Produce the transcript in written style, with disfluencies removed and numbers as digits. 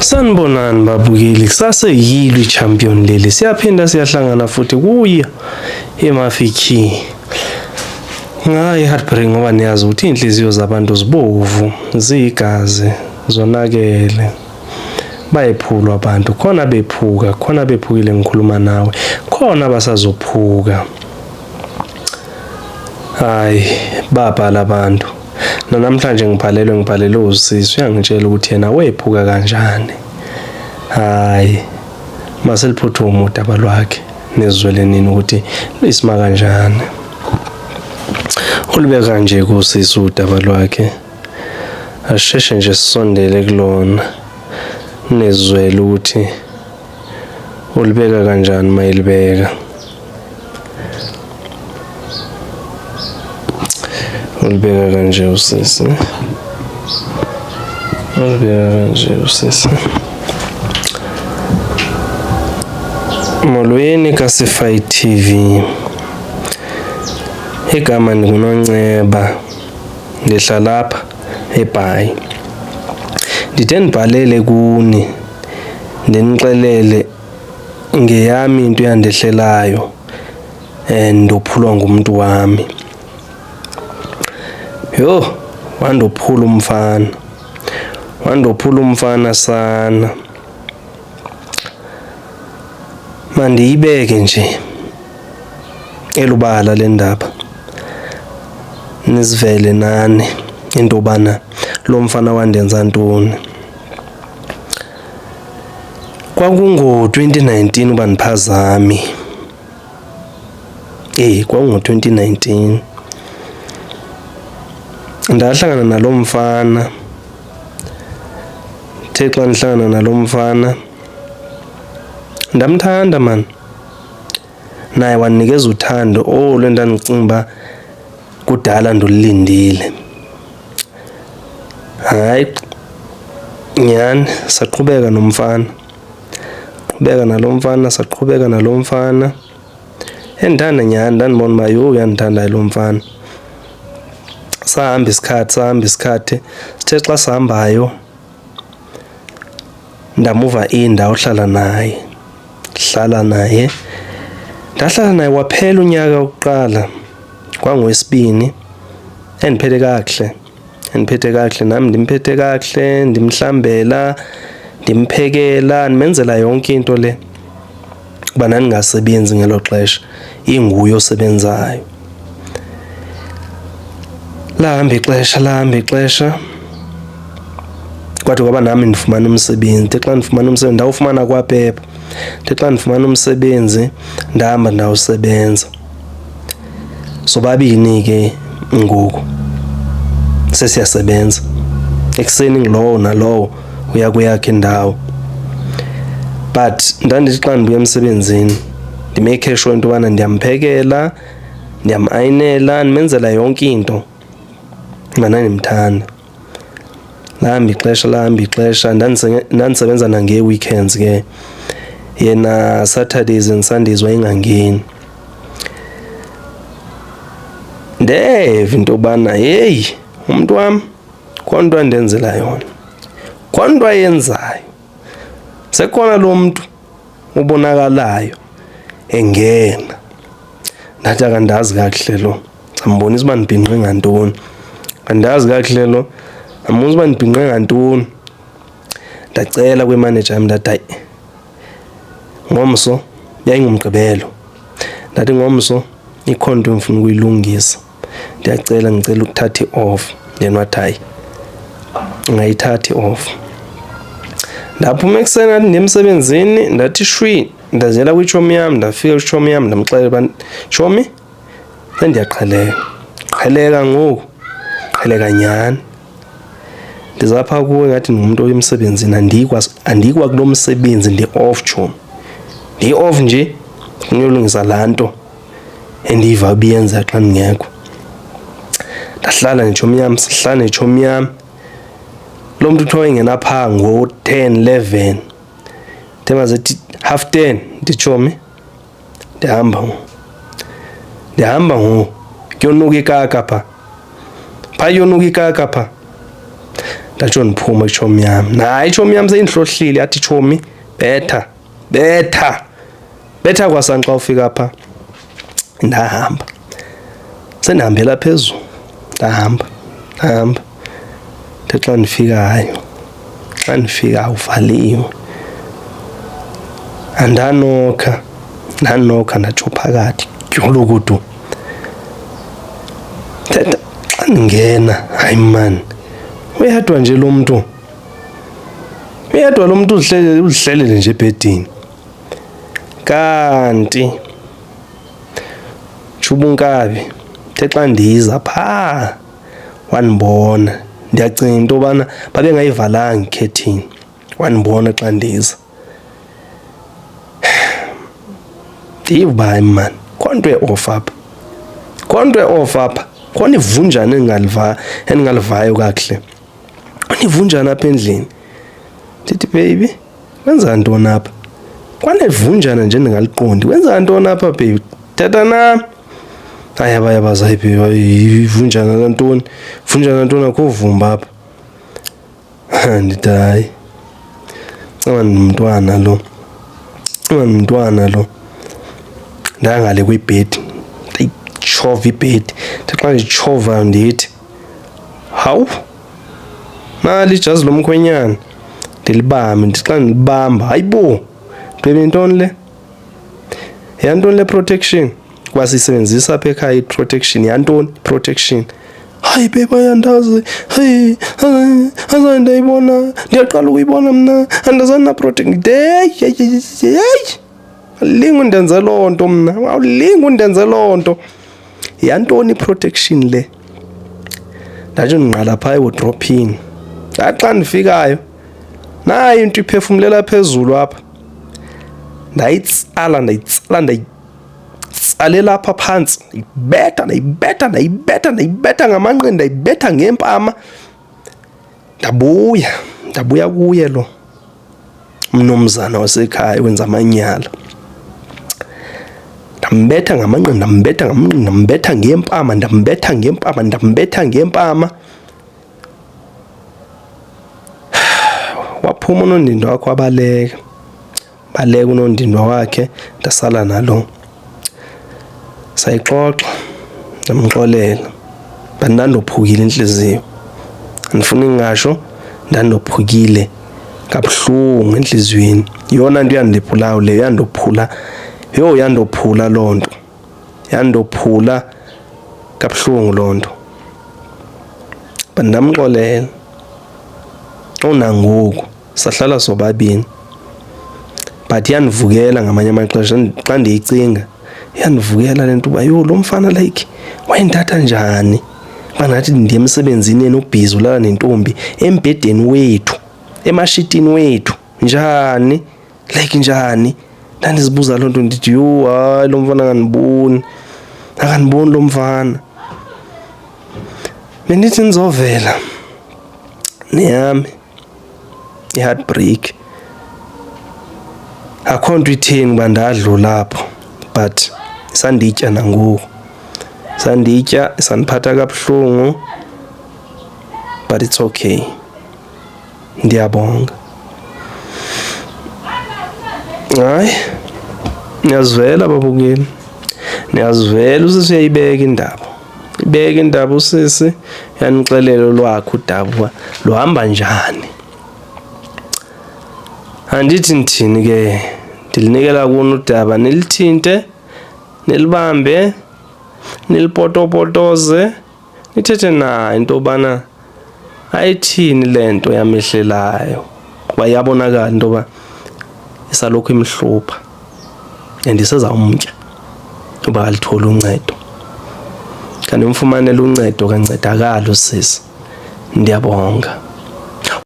Sanibonani babukeli, kusaseyilo i-champion leli. Siyaphinda siyahlangana futhi kuya eMafiki. Ngayi heartbreak ngoba niyazi ukuthi inhliziyo zabantu zibovu, ziyigazi, zonakele. Bayephulwa abantu, khona bephuka, khona bephukile ngikhuluma nawe, khona basazophuka. Hayi, babhala abantu. Nanamhlanje ngibhalelwe ngibhalelwe usisi uyangitshela ukuthi yena wephuka kanjani. Hayi, maseliphuthuma udaba lwakhe nizwele nini ukuthi luyisima kanjani. Ulibeka nje kusisi udaba lwakhe. Asheshe nje sisondele kulona nizwele ukuthi ulibeka kanjani mayilibeka. Ulibeka kanje usisi. Ulibeka kanje usisi. Molweni kaSifai TV. Igama ndinguNonceba. Ndihlala apha eBhayi. Ndithe ndibhalele kuni ndinixelele ngeyami into eyandehlelayo and ndophulwa ngumntu wami. Yho, wandophula umfana. Wandophula umfana sana. Mandiyibeke nje elubala le ndaba. Nizivele nani into yobana lo mfana wandenza ntoni. Kwakungo-2019 uba ndiphazami. Eh, kwakungo-2019. Ndahlangana nalo mfana. Ndithe xa ndihlangana nalo mfana ndamthanda maan. Naye wandinikeza uthando olu endandicinga uba kudala ndilulindile. Hayi nyhani saqhubeka nomfana, qhubeka nalo mfana, saqhubeka nalo mfana. Endithanda nyhani ndandibona uba yho uyandithanda lo mfana. Sahamba isikhathi, sahamba isikhathi, sithe xa sihambayo ndamuva indawo ohlala naye, hlala naye. Ndahlala naye waphela unyaka wokuqala kwangowesibini endiphethe kakuhle, endiphethe kakuhle nam ndimphethe kakuhle, ndimhlambela, ndimphekela, ndimenzela yonke into le kuba ndandingasebenzi ngelo xesha, inguye osebenzayo. Lahamba ixesha, lahamba ixesha kwade kwaba nami ndifumana umsebenzi. Ndithe xa ndifumana umsebenzi ndawufumana kwaPep. Ndithe xa ndifumana umsebenzi ndahamba ndawusebenza. Sobabini ke ngoku sesiyasebenza. Ekuseni ngulowo nalowo uya kweyakhe indawo. But ndandithi xa ndibuya emsebenzini ndimeyikhe sure into yobana ndiyamphekela, ndiyam-ayinela, ndimenzela yonke into ngoba ndandimthanda. Lahamba ixesha, lahamba ixesha ndandisebenza nangee-weekends ke. Yena Saturdays and Sundays wayengangeni. Ndeva into yobana heyi umntu wam akho nto andenzela yona, akho nto ayenzayo. Sekhona lo mntu ubonakalayo engena. Ndathi akandazi kakuhle lo, ndizambonisa uba ndibhinqe ngantoni. Andazi kakuhle lo, ndambonisa uba ndibhinqe ngantoni. Ndacela kwimaneja yam ndathi hayi ngomso, yayinguMgqibelo, ndathi ngomso ikhona into endifuna ukuyilungisa, ndiyacela ndicela ukuthatha i-off. Then wathi hayi ungayithatha i-off. Ndaphuma ekuseni ndathi ndiya emsebenzini, ndathi shwi ndaziyela kwitshomi yam. Ndafika kwitshomi yam ndamxelela uba tshomi sendiyaqheleka, qheleka ngoku, qheleka nyhani. Ndizapha kuwe ngathi ndingumntu oya emsebenzini, andiyi kwa kulo msebenzi, ndi-off tshomi. Ndi-off nje ndifuna uyolungisa laa nto endiyiva uba iyenzeka xa ndingekho. Ndahlala netshomi yam, sahlala netshomi yam. Lo mntu kuthiwa wayengena phaa ngo-10, 11. Ndithe mazethi half ten, ndithi tshomi ndihamba ngoku, ndihamba ngoku kuyonuka ikaka phaa, phaa kuyonuka ikaka phaa. Ndatsho ndiphuma kwitshomi yam. Naye itshomi yam seyindihlohlile yathi tshomi betha betha betha kwasani xa ufika pha. Ndahamba sendihambela phezulu ndahamba ndahamba nde xa ndifikayo xa ndifika uvaliwe andanokha ndanokha ndatsho phakathi dyulukudu thetha xa ndingena hayi mani uyedwa nje lo mntu uyedwa lo mntu uzihlelele uzihlelele nje ebhedini kanti tshubunkabi the xa ndiza phaa wandibona ndiyacinga into yobana babengayivalanga ikhethini wandibona xa ndiza ndiva uba hayi mani kho nto e-off apha kho nto e-off apha khona ivunjana endingaliva endingalivayo kakuhle khona ivunjana apha endlini ndithi baby Wenza ntoni apha? Kwanevunjana nje ndingaliqondi. Wenza ntoni apha baby? Thetha nam. Hayi abaya bazayi baby, ivunjana lantoni? Vunjana ntoni akho vumba apha. Ndithi hayi. Caba ndimntwana lo. Caba ndimntwana lo. Ndangale kwibhedi. Ndayitshova ibhedi. Ndathi xa nditshova ndithi hawu nali ijazi lomkhwenyana ndilibambe ndithi xa ndilibamba hayibo baby yintoni le yantoni le protection kuba siyisebenzisa apha ekhaya i-protection yantoni protection hayi beba yandazi hayi azange ndayibona ndiyaqala ukuyibona mna andazani na-protection heyi awulingi undenze loo nto mna awulingi undenze loo nto yantoni i-protection le ndatsho ndingqala phaa ewodrophini ndathi xa ndifikayo nayo into iphefumlela phezulu apha ndayitsala ndayitsala ndayitsalela apha phantsi ndayibetha ndayibetha ndayibetha ndayibetha ngamanqindi ndayibetha ngempama ndabuya ndabuya kuye lo mnumzana wasekhaya wenza amanyala ndambetha ngamanqindi ndambetha ngamanqindi ndambetha ngempama ndambetha ngempama ndambetha ngempama waphuma unondindwa wakho wabaleka baleka unondindwa wakhe ndasala nalo sayixoxa ndamxolela but ndandophukile intliziyo andifuni ngingasho ndandophukile kabuhlungu entliziyweni yona nto yandiphulayo leyo yandophula yho yandophula loo nto yandophula kabuhlungu loo nto but ndamxolela unangoku sahlala sobabini but iyandivukela ngamanye amaxesha xa ndiyicinga iyandivukela le nto uba yho lo mfana like wayendithatha njani uba ngathi ndiye emsebenzini yena ubhizi ulala nentombi embhedeni wethu emashitini wethu njani like njani ndandizibuza loo nto ndithi yho hayi lo mfana akandiboni akandiboni lo mfana bendithi ndizovela neyami i-heartbreak akho nto itheni uba ndadlula apho but isanditya nangoku isanditya isandiphatha kabuhlungu but it's okay ndiyabonga hayi niyazivela babukeli niyazivela usisi uyayibeka indaba ibeke indaba usisi yanixelela olwakhe udaba uba luhamba njani andithi ndithini ke ndilinikela kuni udaba nilithinte nilibambe nilipotopotoze nithethe naye into yobana ayithini le nto yamehlelayo kuba iyabonakala into yoba isalokhu imhlupha and isezawumtya uba alitholi uncedo kanti umfumanele uncedo kancedakala usisi ndiyabonga.